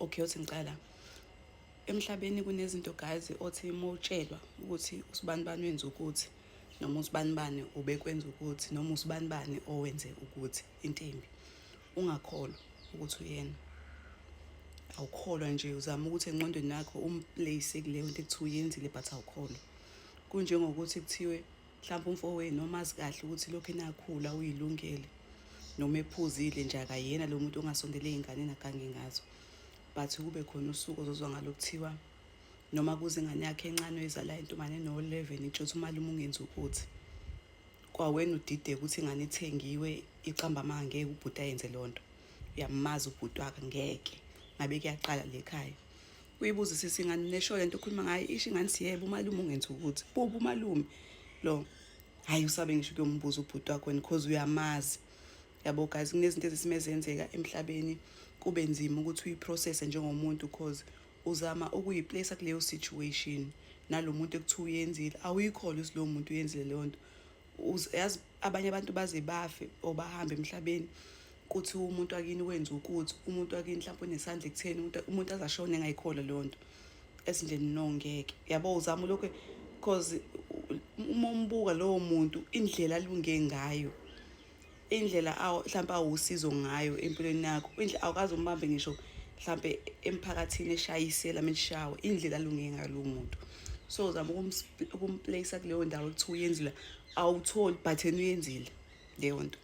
Okay, uthi ngicala emhlabeni kunezinto guys othi uma utshelwa ukuthi usibanibani wenza ukuthi, noma usibanibani ubekwenza ukuthi, noma usibanibani owenze ukuthi, into embi, ungakholwa ukuthi uyena. Awukholwa nje, uzama ukuthi engqondweni yakho um-place kuleyo nto ekuthiwa uyenzile, but awukholwa. Kunjengokuthi kuthiwe mhlawumbe umfowenu omazi kahle ukuthi lokhu enakhula uyilungele, noma ephuzile nje akayena lo muntu ongasondele ey'nganeni agange ngazo, but kube khona usuku ozozwa ngalo kuthiwa noma kuze ingane yakhe encane oyizalayo intombane no-11 itsho ukuthi umalume ungenza ukuthi kwawena udideke ukuthi ingane ithengiwe, iqamba amanga, ngeke ubhuti ayenze leyo nto, uyamazi ubhuti wakhe, ngeke ngabe kuyaqala le khaya. Uyibuzisisa ingane nesho lento okhuluma ngayo, isho ingane siyebo umalume ungenza ukuthi bubu umalume lo. Hayi, usabe ngisho ukuyombuza ubhuti wakho wena because uyamazi. Yabo guys, kunezinto ezisime zenzeka emhlabeni kube nzima ukuthi uyi-process njengomuntu cause uzama ukuyi-place kuleyo situation nalo muntu ekuthiwa uyenzile, awuyikholwa ukuthi lowo muntu uyenzile leyo nto. Yazi abanye abantu baze bafe or bahambe emhlabeni kuthiwa umuntu wakini wenza ukuthi, umuntu wakini mhlawumbe unesandla ekutheni umuntu azashone engayikholwa leyo nto. Esindleni no, ngeke. Yabo, uzama lokho cause uma umbuka lowo muntu indlela alunge ngayo, indlela mhlawumbe awusizo ngayo empilweni yakho, indlela awukaze umbambe ngisho mhlambe emphakathini eshayisela meshawa, indlela alunge ngayo lowo muntu. So uzama ukum-place kuleyo ndawo ekuthiwa uyenzile, awutholi, but yena uyenzile leyo nto.